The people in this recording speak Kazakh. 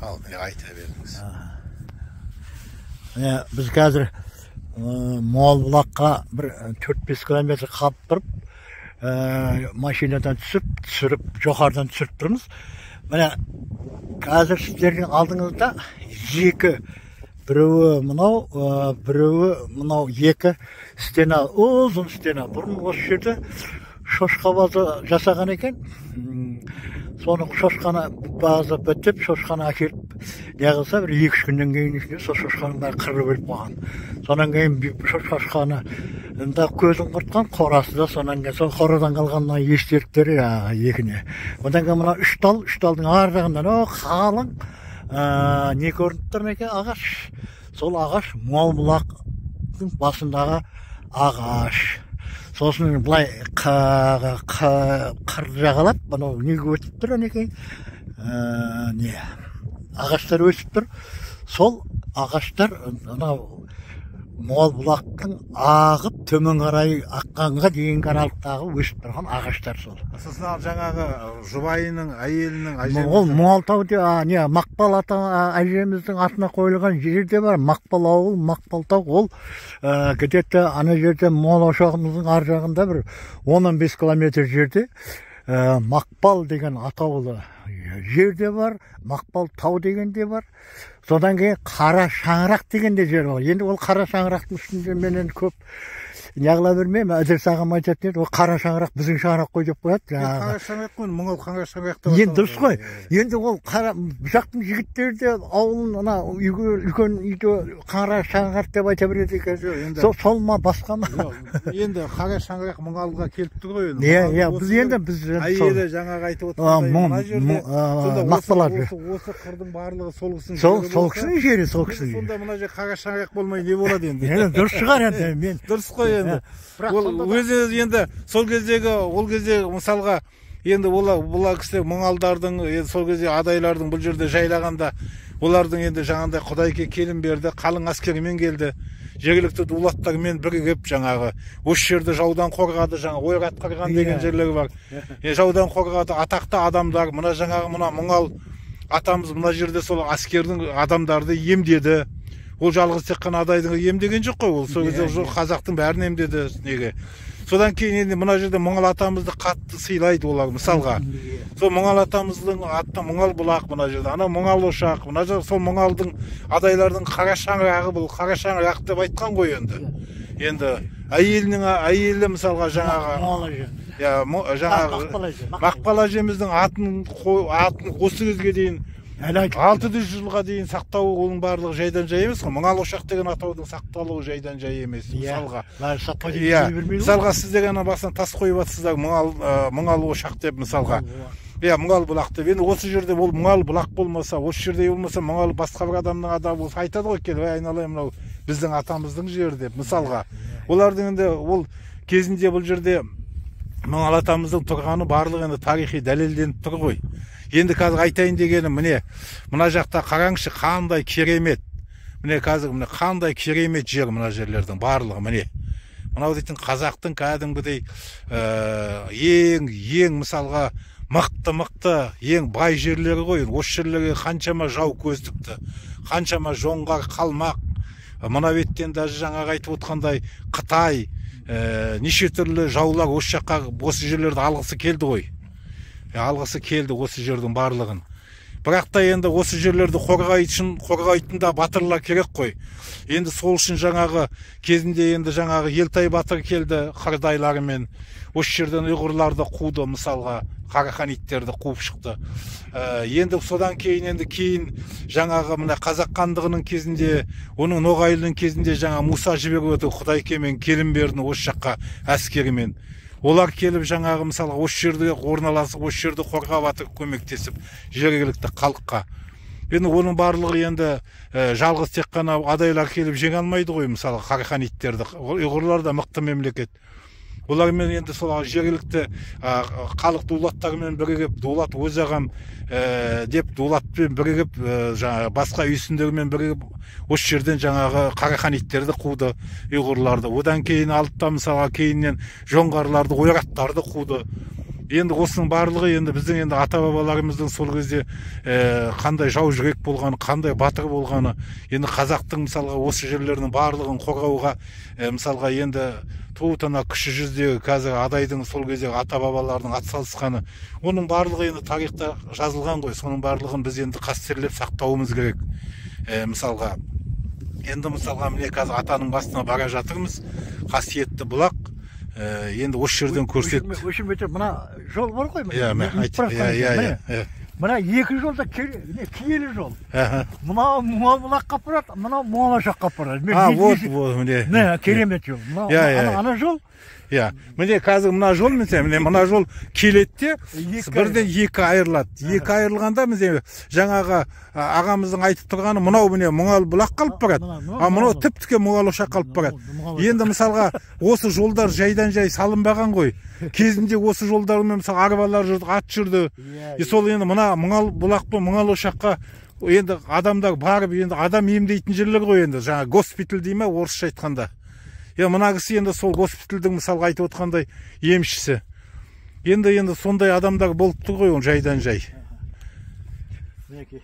Ал, міне, айта беріңіз. Міне, біз қазір Мұғалбұлаққа бір 4-5 километр қалып тұрып, машинадан түсіп, түсіріп, жоғарыдан түсіріп тұрмыз. Міне, қазір сіздердің алдыңызда екі, біреуі мынау, біреуі мынау, екі стена, ұзын стена. Бұрын осы жерде шошқа базы жасаған екен. Соны шошқаны базы бітіп, шошқаны әкеліп не қылса, бір 2-3 күннен кейін ішінде сол шошқаның бәрі қырылып өліп қалған. Содан кейін шошқаны да көзін құртқан, қорасы да, содан кейін сол қорадан қалған мына естеліктері жаңағы екіне. Одан кейін мына үш тал, үш талдың ар жағынан о қалың не көрініп тұр ма екен, ағаш. Сол ағаш Мұғалбұлақтың басындағы ағаш. Сосын былай қыр жағалап, мынау неге өтіп тұр, анекей, не ағаштар өсіп тұр. Сол ағаштар мынау Мұғалбұлақтың ағып төмен қарай аққанға дейінгі аралықтағы өсіп тұрған ағаштар сол. Сосын ал жаңағы жұбайының, әйелінің, Ол Мұғалтау де, не, Мақпал ата әжеміздің атына қойылған жер де бар. Мақпал ауыл, Мақпал тау, ол где-то ана жерде Мұғал ошағымыздың ар жағында бір 10-15 километр жерде Мақпал деген атаулы жер де бар, Мақпал тау деген де бар. Содан кейін Қара шаңырақ деген де жер бар. Енді ол Қара шаңырақтың үстінде мен енді көп неғыла бермеймін. Ыдырыс ағам айтатын еді, ол Қара шаңырақ біздің шаңырақ қой деп қояды жаңағы. Қара шаңырақ қой, Мұңал қара шаңырақ деп Енді дұрыс қой. Енді ол қара бұл жақтың жігіттері де ауылын ана үйге, үлкен үйде Қара шаңырақ деп айта береді екен. Жоқ, енді Сол ма, басқа ма? Жоқ, енді Қара шаңырақ Мұңалға келіп тұр ғой енді. Иә, Мұңал иә, осы біз енді біз енді сол әйелі жаңағы айтып отырғандай мына жерде сонда Мақпал әже. осы қырдың барлығы сол кісінің Сол жері сол болса, кісінің жері, сол енді кісінің жері. Сонда мына жер Қара шаңырақ болмай не болады енді? Енді дұрыс шығар енді мен. Дұрыс қой енді. Бірақ Ол сонда да өзі енді сол кездегі, ол кездегі мысалға енді олар, бұл кісілер мұңалдардың енді сол кезде адайлардың бұл жерде жайлағанда, олардың енді жаңағындай Құдайке келін берді, қалың әскерімен келді, жергілікті дулаттармен бірігіп жаңағы осы жерді жаудан қорғады, жаңа Ойрат қырған деген жерлер бар. Жаудан қорғады атақты адамдар. Мына жаңағы мына Мұңал атамыз мына жерде сол әскердің адамдарды емдеді. Ол жалғыз тек қана адайдың емдеген жоқ қой, ол сол кезде сол қазақтың бәрін емдеді неге. Содан кейін енді мына жерде Мұңал атамызды қатты сыйлайды олар мысалға. Сол Мұңал атамыздың аты Мұңал бұлақ мына жерде, ана Мұңал ошақ, мына жер сол Мұңалдың адайлардың қара шаңырағы, бұл қара шаңырақ деп айтқан ғой енді. Енді әйелінің әйелі мысалға жаңағы Мұңал әже. Иә, жаңағы Мақпал әже, Мақпал. Мақпал әжеміздің атын осы кезге дейін Әлі айтып 600 жылға дейін сақтауы, оның барлығы жайдан жай емес қой. Мұңал ошақ деген атаудың сақталуы жайдан жай емес мысалға. Бәрі сапа Иә, бермейді ғой. мысалға сіздер ана басына тас қойып жатсыздар, Мұңал ошақ деп мысалға. Иә, Мұңал бұлақ деп. Енді осы жерде ол Мұңал бұлақ болмаса, осы жерде болмаса, Мұңал басқа бір адамның адамы болса айтады ғой, келіп, әй, айналайын, мынау біздің атамыздың жері деп мысалға. Олардың енді ол кезінде бұл жерде Мұңал атамыздың тұрғаны барлығы енді тарихи дәлелденіп тұр ғой. Енді қазір айтайын дегенім, міне, мына жақта қараңызшы, қандай керемет. Міне қазір міне қандай керемет жер мына жерлердің барлығы міне. Мынау дейтін қазақтың кәдімгідей, ең мысалға мықты-мықты, ең бай жерлері ғой. Осы жерлерге қаншама жау көз тікті, қаншама жоңғар, қалмақ, мына беттен даже жаңағы айтып отқандай Қытай, неше түрлі жаулар осы жаққа, осы жерлерді алғысы келді ғой. Алғысы келді осы жердің барлығын. Бірақ та енді осы жерлерді қорғайтын да батырлар керек қой. Енді сол үшін жаңағы кезінде енді жаңағы Елтай батыр келді қырдайларымен. Осы жерден ұйғырларды қуды мысалға, қараханиттерді қуып шықты. Енді содан кейін енді кейін жаңағы мына қазақ хандығының кезінде, оның Ноғайлының кезінде жаңа Муса жіберіп отыр Құдайке мен Келімбердіні осы жаққа әскерімен. Олар келіп жаңағы мысалға осы жерде орналасып, осы жерді қорғап жатыр, көмектесіп жергілікті халыққа. Енді оның барлығы енді, жалғыз тек қана адайлар келіп жеңе алмайды ғой мысалы қараханиттерді. Ұйғырлар да мықты мемлекет. Олармен енді сол жергілікті, халық дулаттарымен бірігіп, дулат өз ағам, деп дулатпен бірігіп, жаңағы басқа үйсіндермен бірігіп осы жерден жаңағы қараханиттерді қуды, ұйғырларды. Одан кейін алып та мысалға кейіннен жоңғарларды, ойраттарды қуды. Енді осының барлығы енді біздің енді ата бабаларымыздың сол кезде қандай жау жүрек болғаны, қандай батыр болғаны, енді қазақтың мысалға осы жерлерінің барлығын қорғауға, мысалға енді туытана кіші жүздегі қазір Адайдың сол кездегі ата бабаларының атсалысқаны, оның барлығы енді тарихта жазылған ғой. Соның барлығын біз енді қастерлеп сақтауымыз керек. Мысалға енді мысалға міне қазір атаның басына бара жатырмыз, қасиетті бұлақ. Енді осы жерден көрсет. Өшірмей тұр, мына жол бар ғой, міне. Иә, міне, айт. Иә, иә, міне. Иә. Мына екі жол да киелі жол. Мынау Мұңал бұлаққа апарады, мынау Мұңал жаққа апарады. А, вот, вот, міне. Міне, керемет жол. Мынау Иә, иә. ана жол. Иә, міне қазір мына жол, міне мына жол келеді де Екі бірден екі айырылады. Екі айырылғанда, міне, жаңағы ағамыздың айтып тұрғаны, мынау міне Мұңал бұлаққа алып барады, а мынау тіп тіке Мұңал ошаққа алып барады. Енді мысалға осы жолдар жайдан жай салынбаған ғой. Кезінде осы жолдармен мысалы арбалар жүрді, ат жүрді. Иә, и сол енді мына Мұңал бұлақ пен Мұңал ошаққа енді адамдар барып, енді адам емдейтін жерлер ғой енді, жаңа госпиталь дей ма орысша айтқанда. Иә, мына кісі енді сол госпитальдің мысалға айтып отқандай емшісі. Енді сондай адамдар болып тұр ғой, оны жайдан жай. Мінекей.